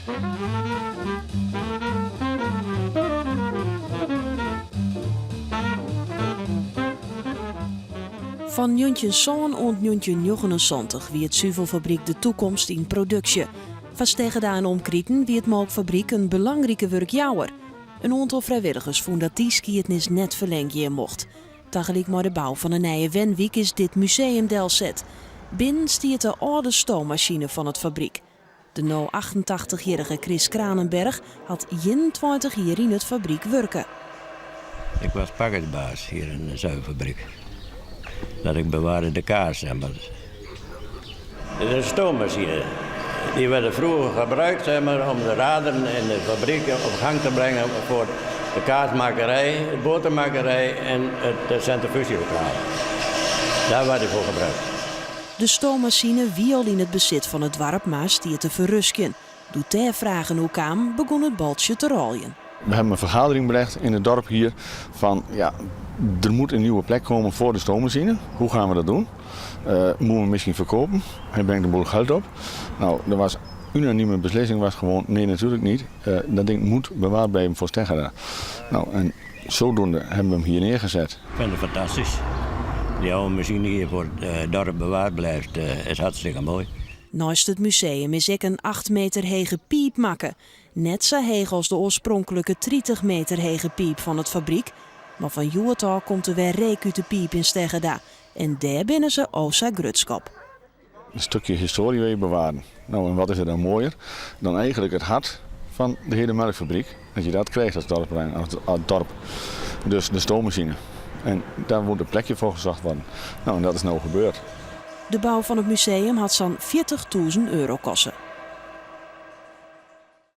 Fan 1907 oant 1979 wie it suvelfabryk De Toekomst yn produksje. Foar Steggerda en omkriten wie it molkfabryk in belangrike wurkjouwer. In oantal frijwilligers fûn dat dy skiednis net ferlern gean mocht. Tagelyk mei de bou fan in nije wenwyk is dit museum delset. Binnen stiet de âlde stoommasine fan it fabryk. De no 88-jierrige Chris Kranenberg hat 21 jier yn it fabryk wurke. Ik was pakjesbaas hier in de zuivelfabriek. Dat ik bewaarde de kaas. Zeg maar. Het is een stoommachine. Die werden vroeger gebruikt zeg maar, om de raderen in de fabriek op gang te brengen voor de kaasmakerij, de botermakerij en het centrifugelokaal. Daar werd die voor gebruikt. De stoommachine wie al yn it besit fan it doarp, mar stie te ferrustkjen. Doe't dêr fragen oer kamen, begûn it baltsje te rôljen. We hebben een vergadering belegd in het dorp hier van ja, er moet een nieuwe plek komen voor de stoommachine. Hoe gaan we dat doen? Moeten we misschien verkopen? Hij brengt een boel geld op. Nou, er was unanieme beslissing was gewoon nee, natuurlijk niet. Dat ding moet bewaard blijven voor Steggerda. Nou, en zodoende hebben we hem hier neergezet. Ik vind het fantastisch. Die oude machine hier voor het dorp bewaard blijft, is hartstikke mooi. Neist it museum is ek in 8 meter hege piip makke. Net sa heech as de oarspronklike 30 meter hege piip fan it fabryk, mar fan hjoed ôf komt der wer reek út de piip yn Steggerda en dêr binne se o sa grutsk op. Een stukje historie wil je bewaren. Nou, en wat is er dan mooier dan eigenlijk het hart van de hele melkfabriek. Dat je dat krijgt als dorp, als dorp. Dus de stoommachine. En daar moet een plekje voor gezocht worden. Nou, en dat is nou gebeurd. De bou fan it museum hat sa'n 40.000 euro koste.